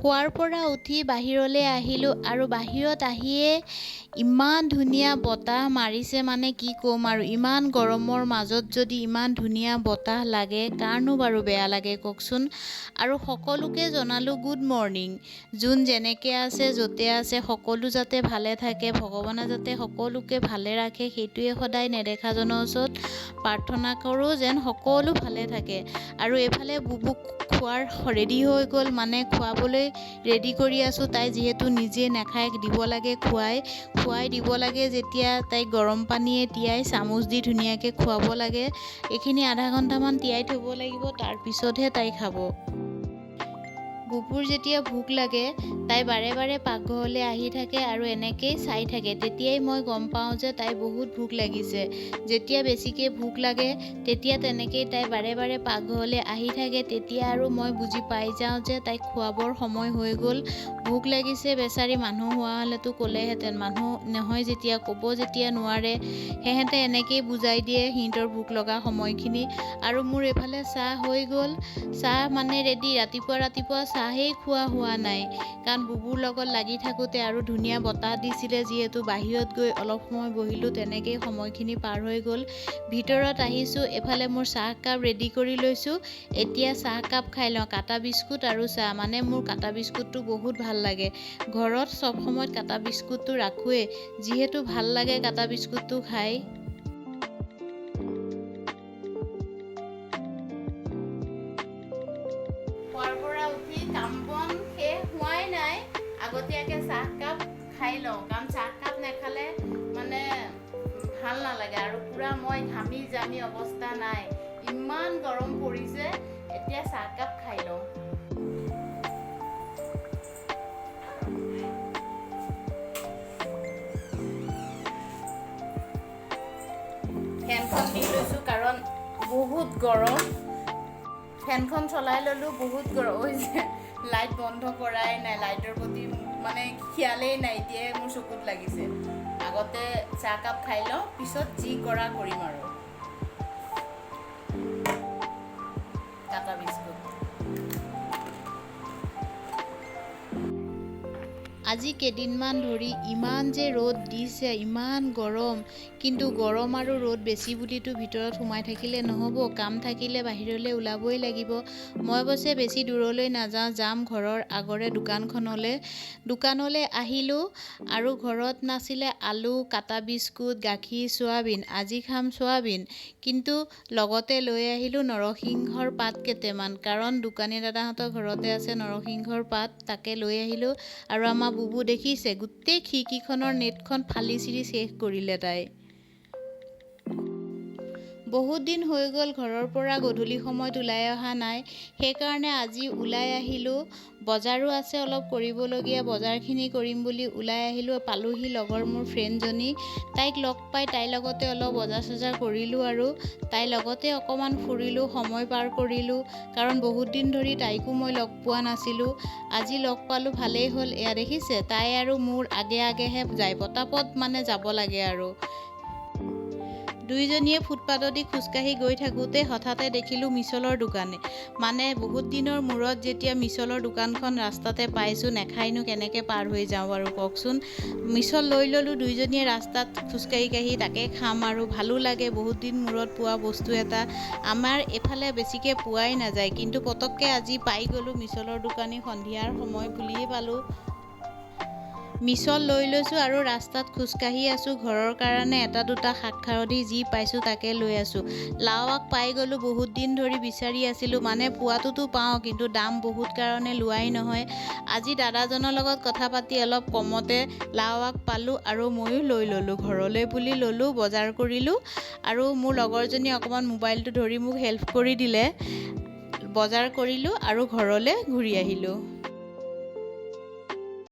শোৱাৰ পৰা উঠি বাহিৰলৈ আহিলোঁ আৰু বাহিৰত আহিয়ে ইমান ধুনীয়া বতাহ মাৰিছে, মানে কি ক'ম আৰু। ইমান গৰমৰ মাজত যদি ইমান ধুনীয়া বতাহ লাগে, কাৰনো বাৰু বেয়া লাগে কওকচোন? আৰু সকলোকে জনালোঁ গুড মৰ্ণিং। যোন যেনেকৈ আছে, য'তে আছে, সকলো যাতে ভালে থাকে, ভগৱানে যাতে সকলোকে ভালে ৰাখে, সেইটোৱে সদায় নেদেখাজনৰ ওচৰত প্ৰাৰ্থনা কৰোঁ, যেন সকলো ভালে থাকে। আৰু এইফালে বুবুক খোৱাৰ ৰেডি হৈ গ'ল, মানে খুৱাবলৈ ৰেডি কৰি আছোঁ। তাই যিহেতু নিজে নাখায়, দিব লাগে খুৱাই খুৱাই দিব লাগে। যেতিয়া তাইক গৰম পানীয়ে তিয়াই চামুচ দি ধুনীয়াকৈ খুৱাব লাগে। এইখিনি আধা ঘণ্টামান তিয়াই থ'ব লাগিব, তাৰপিছতহে তাই খাব। বুবুৰ যেতিয়া ভোক লাগে, তাই বাৰে বাৰে পাকঘৰলৈ আহি থাকে আৰু এনেকেই চাই থাকে। তেতিয়াই মই গম পাওঁ যে তাই বহুত ভোক লাগিছে। যেতিয়া বেছিকৈ ভোক লাগে, তেতিয়া তেনেকেই তাই বাৰে বাৰে পাকঘৰলৈ আহি থাকে। তেতিয়া আৰু মই বুজি পাই যাওঁ যে তাইক খুৱাবৰ সময় হৈ গ'ল, ভোক লাগিছে। বেচাৰী, মানুহ হোৱা হ'লেতো ক'লেহেঁতেন। মানুহ নহয় যেতিয়া, ক'ব যেতিয়া নোৱাৰে, সিহঁতে এনেকেই বুজাই দিয়ে সিহঁতৰ ভোক লগা সময়খিনি। আৰু মোৰ এইফালে চাহ হৈ গ'ল, চাহ মানে ৰেডি। ৰাতিপুৱা ৰাতিপুৱা চাহেই খোৱা হোৱা নাই, কাৰণ বুবুৰ লগত লাগি থাকোঁতে আৰু ধুনীয়া বতাহ দিছিলে যিহেতু, বাহিৰত গৈ অলপ সময় বহিলোঁ, তেনেকেই সময়খিনি পাৰ হৈ গ'ল। ভিতৰত আহিছোঁ, এইফালে মোৰ চাহকাপ ৰেডি কৰি লৈছোঁ। এতিয়া চাহকাপ খাই লওঁ, কাটা বিস্কুট আৰু চাহ। মানে মোৰ কাটা বিস্কুটটো বহুত ভাল লাগে। ঘৰত চব সময়ত কাটা বিস্কুটটো ৰাখোঁৱেই, যিহেতু ভাল লাগে কাটা বিস্কুটটো খাই। শোৱাৰ পৰা উঠি কাম বন শেষ হোৱাই নাই, আগতীয়াকৈ চাহকাপ খাই লওঁ, কাৰণ চাহকাপ নাখালে মানে ভাল নালাগে। আৰু পূৰা মই ঘামি জামি অৱস্থা নাই, ইমান গৰম পৰিছে। এতিয়া চাহকাপ খাই লওঁ। ফেনখন দি লৈছোঁ, কাৰণ বহুত গৰম। ফেনখন চলাই ল'লোঁ, বহুত গৰম হৈছে। লাইট বন্ধ কৰাই নাই, লাইটৰ প্ৰতি মানে খিয়ালেই নাই, এতিয়াই মোৰ চকুত লাগিছে। আগতে চাহকাপ খাই লওঁ, পিছত যি কৰা কৰিম আৰু। কাটা বিস্কুট। আজি কেইদিনমান ধৰি ইমান যে ৰ'দ দিছে, ইমান গৰম, কিন্তু গৰম আৰু ৰ'দ বেছি বুলিতো ভিতৰত সোমাই থাকিলে নহ'ব। কাম থাকিলে বাহিৰলৈ ওলাবই লাগিব। মই অৱশ্যে বেছি দূৰলৈ নাযাওঁ, যাম ঘৰৰ আগৰে দোকানখনলৈ। দোকানলৈ আহিলোঁ আৰু ঘৰত নাছিলে আলু, কাটা বিস্কুট, গাখীৰ, চোৱাবিন। আজি খাম চোৱাবিন, কিন্তু লগতে লৈ আহিলোঁ নৰসিংহৰ পাত কেইটামান, কাৰণ দোকানী দাদাহঁতৰ ঘৰতে আছে নৰসিংহৰ পাত, তাকে লৈ আহিলোঁ। আৰু আমাৰ বুবু দেখিছে, গোটেই খিৰিকীখনৰ নেটখন ফালি চিৰি শেষ কৰিলে তাই। বহুত দিন হৈ গ'ল ঘৰৰ পৰা গধূলি সময়ত ওলাই অহা নাই, সেইকাৰণে আজি ওলাই আহিলোঁ। বজাৰো আছে অলপ কৰিবলগীয়া, বজাৰখিনি কৰিম বুলি ওলাই আহিলোঁ। পালোহি লগৰ মোৰ ফ্ৰেণ্ডজনী, তাইক লগ পাই তাইৰ লগতে অলপ বজাৰ চজাৰ কৰিলোঁ আৰু তাইৰ লগতে অকণমান ফুৰিলোঁ, সময় পাৰ কৰিলোঁ, কাৰণ বহুত দিন ধৰি তাইকো মই লগ পোৱা নাছিলোঁ। আজি লগ পালোঁ, ভালেই হ'ল। এয়া দেখিছে, তাই আৰু মোৰ আগে আগেহে যায়, পটাপট মানে যাব লাগে। আৰু দুইজনীয়ে ফুটপাতদি খোজকাঢ়ি গৈ থাকোঁতে হঠাতে দেখিলোঁ মিছলৰ দোকানে। মানে বহুত দিনৰ মূৰত যেতিয়া মিছলৰ দোকানখন ৰাস্তাতে পাইছোঁ, নেখাইনো কেনেকৈ পাৰ হৈ যাওঁ বাৰু কওকচোন? মিছল লৈ ল'লোঁ দুইজনীয়ে ৰাস্তাত খোজকাঢ়ি কাঢ়ি, তাকে খাম আৰু ভালো লাগে, বহুত দিন মূৰত পোৱা বস্তু এটা। আমাৰ এইফালে বেছিকৈ পোৱাই নাযায়, কিন্তু পটককৈ আজি পাই গ'লোঁ মিছলৰ দোকানী, সন্ধিয়াৰ সময় বুলিয়ে পালোঁ। মিছল লৈ লৈছোঁ আৰু ৰাস্তাত খোজকাঢ়ি আছোঁ। ঘৰৰ কাৰণে এটা দুটা শাক খাৰলি যি পাইছোঁ তাকে লৈ আছোঁ। লাও আগ পাই গ'লোঁ, বহুত দিন ধৰি বিচাৰি আছিলোঁ, মানে পোৱাটোতো পাওঁ, কিন্তু দাম বহুত কাৰণে লোৱাই নহয়। আজি দাদাজনৰ লগত কথা পাতি অলপ কমতে লাও আগ পালোঁ আৰু ময়ো লৈ ল'লোঁ, ঘৰলৈ বুলি ল'লোঁ, বজাৰ কৰিলোঁ। আৰু মোৰ লগৰজনী অকণমান মোবাইলটো ধৰি মোক হেল্প কৰি দিলে। বজাৰ কৰিলোঁ আৰু ঘৰলৈ ঘূৰি আহিলোঁ।